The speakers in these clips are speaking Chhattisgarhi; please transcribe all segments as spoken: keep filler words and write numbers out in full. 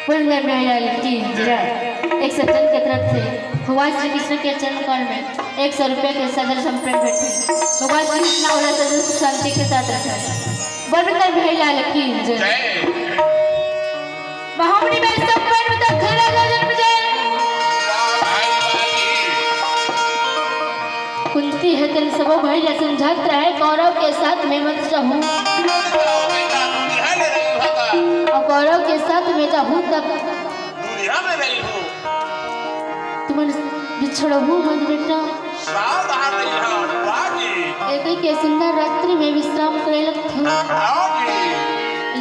बोल गंगा मैया की जय। एक सज्जन के तरफ से भगवान श्री कृष्ण के जन्म काल में एक सौ रुपया के सदर संपन्न भेंट हे। भगवान श्री कृष्ण और सज्जन सुख शांति के साथ रखे। बोल गंगा मैया की जय। जय। महामुनि में संपन्न तो खरा गजन में जय। कुंती हे तेन सबो भाई ला समझात रहे, कौरव के साथ में मत जाहू। अउ कौरव के साथ में जाहू तब तुमन बिछड़हू मत बेटा। एके के सुंदर रात्रि में विश्राम करे लगथे।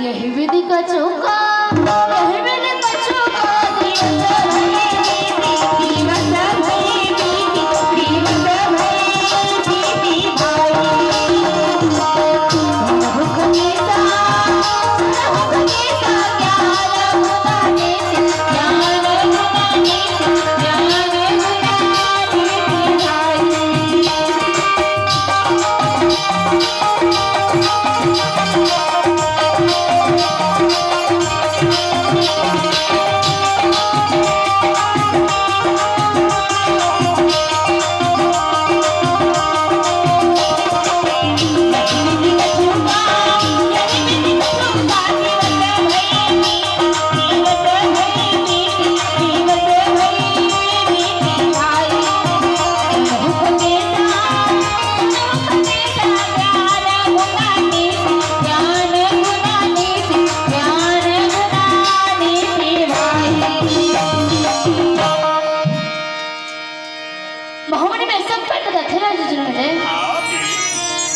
यही विधि का चौका, यही विधि का चौका। महोमनी में सब पट दथेरा जुजुन मिले। आओ जी।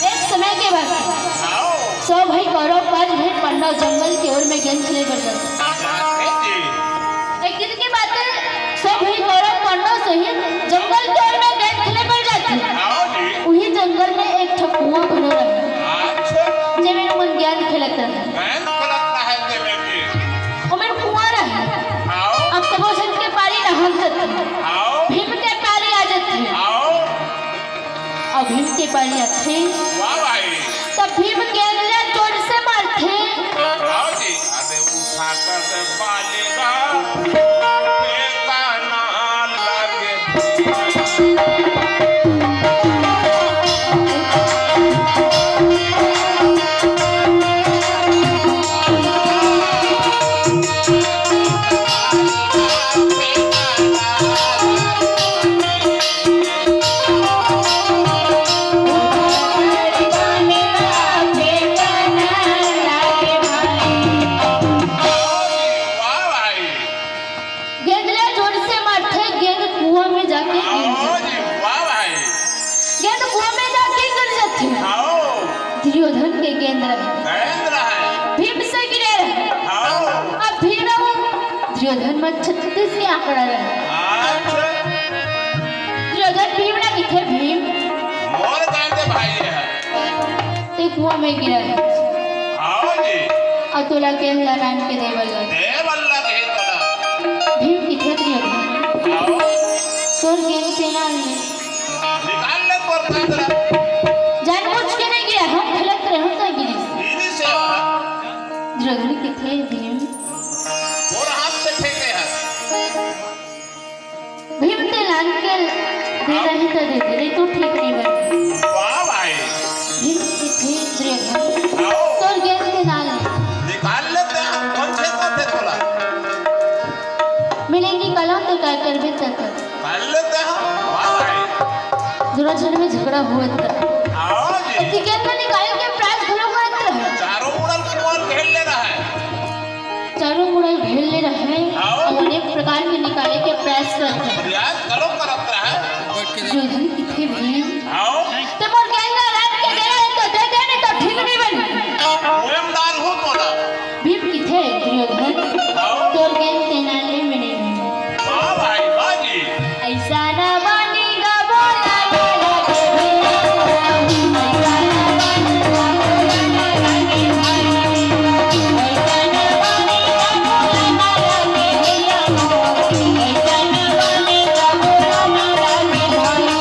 एक समय के बाद आओ। सौ भाई कौरव, पांच भाई पांडव जंगल के ओर में गेंद खेले बर जाथे। जाथे जी। एक दिन के बात हे, सौ भाई कौरव पांडव सहित जंगल के ओर में गेंद खेले बर जाथे। आओ जी। उही जंगल में एक ठो कुआं घलो रहे। अच्छा। जेमे ओमन गेंद खेलत रहे। गेंद खेलत रहे जेमे जी। ओमे कुआं रहे। आओ। अब सबो झन के पारी नहात रथे। आओ। भीम के पारी आ जाथे। आओ। अब भीम के पारी आथे। वाह भाई। तब भीम गेंद ला जोर से मारथे। आओ जी। अरे उठा कर वाह भाई। गेंद ला जोर से मारथे, गेंद कुआं में जाके गिर जाथे। वाह भाई। गेंद कुआं में जाके गिर जाथे। दुर्योधन के गेंद रहे। गेंद रहे। भीम से गिरे रहे। अब भीम अउ दुर्योधन में छत्तीस के आंकड़ा रहे। अच्छा। दुर्योधन भीम ला कहिथे, भीम। मोर गेंद भाई है। ते कुआं में गिरा है। अउ तोला गेंद ला लान के दे बर लगे। दे बर लगे तोला। भीम कहिथे, दुर्योधन। तोर गेंद ते ना ले। निकाल ले तोर गेंद ला। जानबूझ के नहीं गिरा, हम खेलत रहे, हम तो गिरे। गिरी से हो। दुर्योधन कहिथे, भीम। तोर हाथ से फेंके है। भीम ते लान के दे रही तो दे दे, नहीं तो ठीक नहीं बने। वाह भाई। भीम कहिथे, दुर्योधन। तोर गेंद ते ना ले। निकाल ले ते, कौन से को दे तोला? मिलेंगी कलम तो काय करबे तक। कर लेते हैं। वाह भाई। दोनों झन में झगड़ा हुआ था। आओ जी। ऐसी गेंद में निकाले के प्रयास घलो करत रहे। चारों मुड़ल कुआं घेर ले रहा है। चारों मुड़ल घेर ले रहे हैं। अउ अनेक प्रकार के निकाले के प्रयास करत रहे। प्रयास घलो करत रहा है। दुर्योधन कहिथे, भीम। आओ। ते मोर गेंद ला लान के दे रहे तो दे दे, नहीं तो ठीक नहीं बने। मुएम डाल हो तोला। भीम कहिथे, दुर्योधन, तोर गेंद ते ना ले, मैं नहीं लूं। वाह भाई, वाह जी। ऐसा ना मानेगा बोला ना लगे भैया, ऐसा ना मानेगा बोला ना लगे भाई, ऐसा ना मानेगा बोला ना लगे भैया, ऐसा ना मानेगा बोला ना लगे भाई।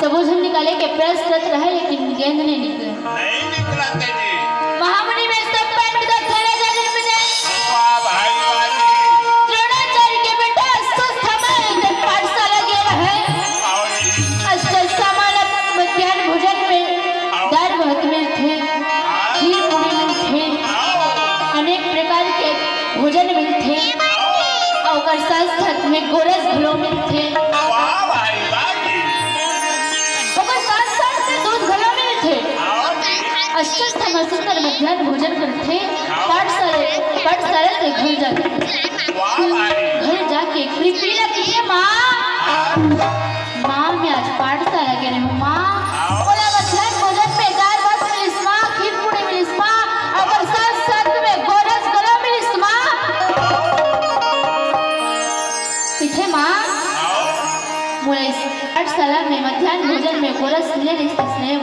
सबो झन निकाले के प्रयास करत रहे, लेकिन गेंद नहीं निकले। नहीं निकलत हे जी। महामुनि में सब पैर में दर्द करे जा दिन में जाए। वाह भाई, वाह जी। द्रोणाचार्य के बेटा अश्वत्थामा एक दिन पाठशाला गए रहे। आओ जी। अश्वत्थामा ला मध्यान्ह भोजन में दाल भात मिलथे, खीर पूरी मिलथे, अनेक प्रकार के भोजन मिलथे, अउ ओकर साथ साथ में गोरस घलो मिलथे। वाह भाई, वाह जी। ओकर साथ साथ में दूध घलो मिलथे। अश्वत्थामा सुंदर मध्यान्ह भोजन करथे, पाठशाला, पाठशाला से घर जाथे। वाह भाई। घर जाके कृपी लगथे, माँ। माँ, मैं आज पाठशाला गे रहेंव, माँ। मोला मध्यान्ह भोजन में दाल भात मिलिस, माँ, खीर पूरी मिलिस, माँ, अउ ओकर साथ साथ में गोरस घलो मिलिस, माँ। कहिथे, माँ, मोला इस पाठशाला में मध्यान्ह भोजन में गोरस मिले रहिस, इसने